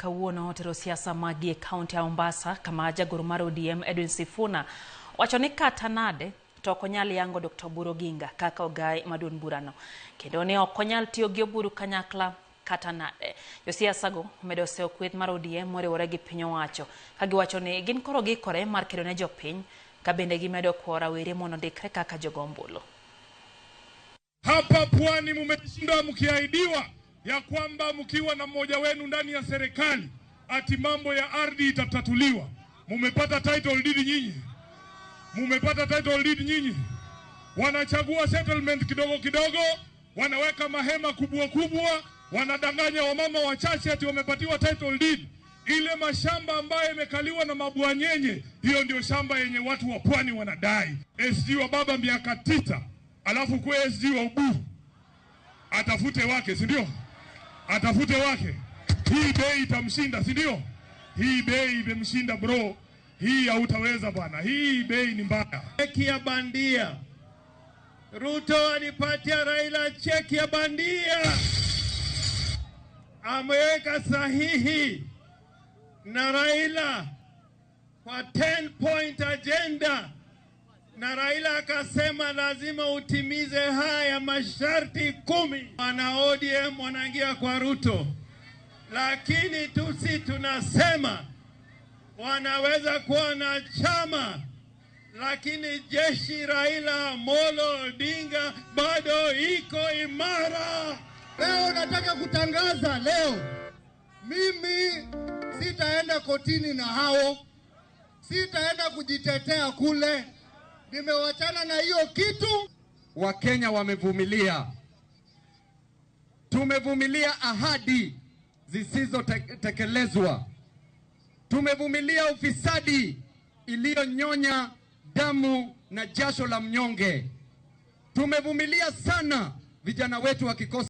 Kawuono otero siasa magi e kaunti ya Mombasa kama jagoro mar ODM Edwin Sifuna wacho ni kata nade to ok onyal yango Dr. Oburu Oginga kaka ogai ma duond burano kendo ne ok onyal tiyo gi Oburu kanyakla kata nade. Josiasa go omedo seyo kweth mar ODM moriwore gi piny owacho ka giwacho ni gin koro giikore mar kedo ne jopiny ka bende gimedo kwayo rawere mondo ondikre kaka jogo ombulu. Hapa Pwani mumeshinda mkiahidiwa ya kwamba mkiwa na mmoja wenu ndani ya serikali ati mambo ya ardhi itatatuliwa. Mumepata title deed nyinyi? Mumepata title deed nyinyi? Wanachagua settlement kidogo kidogo, wanaweka mahema kubwa kubwa, wanadanganya wamama wachache ati wamepatiwa title deed. Ile mashamba ambayo imekaliwa na mabwanyenye, hiyo ndio shamba yenye watu wa pwani wanadai. SG wa baba miaka 9, alafu kwa SG wa Oburu atafute wake, si ndio? Atafute wake. Hii bei itamshinda, si ndio? Hii bei imemshinda bro. Hii hautaweza bwana. Hii bei ni mbaya. Cheki ya bandia. Ruto alipatia Raila cheki ya bandia, ameweka sahihi na Raila kwa 10 point agenda, na Raila akasema lazima utimize haya masharti 10. Wana ODM wanaingia kwa Ruto, lakini tusi tunasema wanaweza kuwa na chama, lakini jeshi Raila Amolo Odinga bado iko imara. Leo nataka kutangaza leo, mimi sitaenda kotini na hao, sitaenda kujitetea kule, nimewachana na hiyo kitu. Wakenya wamevumilia, tumevumilia ahadi zisizotekelezwa, tumevumilia ufisadi iliyonyonya damu na jasho la mnyonge, tumevumilia sana vijana wetu wakikosa